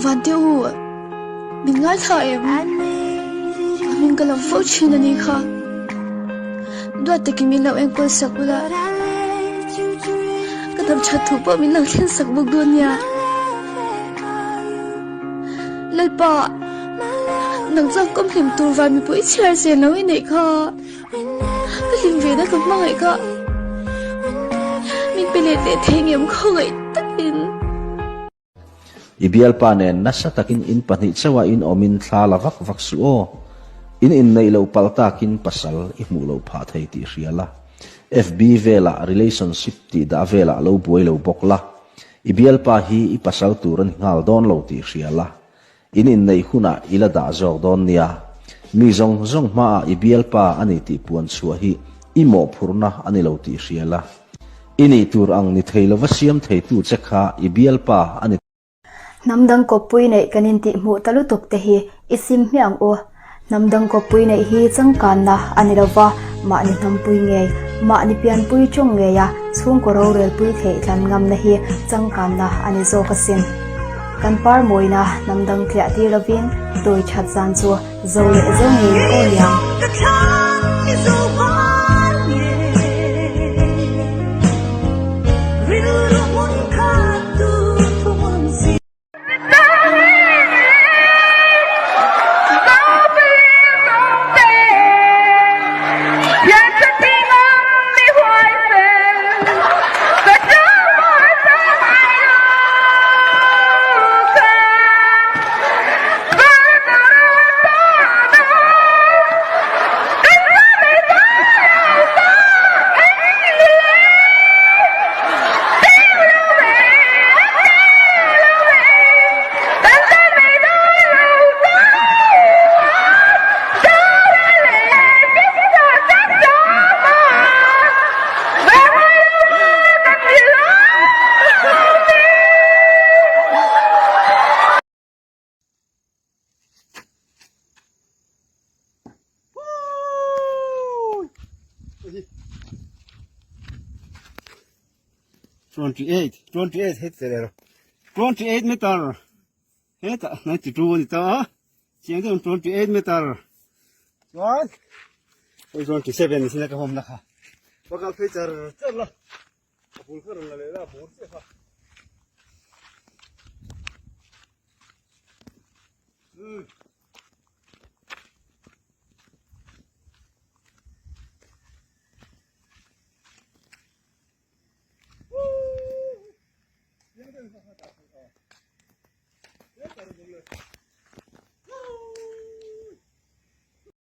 Vante u, min ngaithla em? Ka hming ka lam fo thin a ni kha. Duat takin min lo enkawl sak ula, ka dam that thu pawh min lo thlen sak bawk dawn nia. Lalpa, nang chuan kawm hlim tur van mipui chhiar zel lo i neih kha. Ka hlim ve na ka hmangaih kha. Min pe let leh thei ngem khawngaih takin. I bialpa nen nasa takin in pahnih chauha in awmin thla la vak vak suh aw. In inneih loh palh takin pasal i hmuh loh phah thei tih hria la. FB velah relationship tih dah velah lo buai lo bawk la. I bialpa hi i pasal tur a ni nghal dawn lo tih hria la. In inneih hunah i la dah zawk dawn nia. Mi zawng zawng hmaah i bialpa a ni tih puan chhuah hi i mawhphurhna a ni lo tih hria la. I nih tur ang ni thei lova siam theitu che kha i bialpa a ni. Hnam dang kawppui neih kan intih hmuh ta lutuk te hi i sim hmiah ang u. Hnam dang kawppui neih hi changkanna a ni lova, mahni hnampui ngei, mahni pianpui tawng ngeia chhungkaw rorelpui theih tlan ngamna hi changkanna a ni zawk asin. Kan par mawina hnam dang tliah tir lovin dawi that zan chu zo leh zo ngei aw liang. 28 het tel 28 meter heta 92 ani ta a chiang deuh 28 meter chuan 27 ni sina ka hom na kha pakal phei char char la a bul kha rawn la leh la a bur chiah kha Hmm.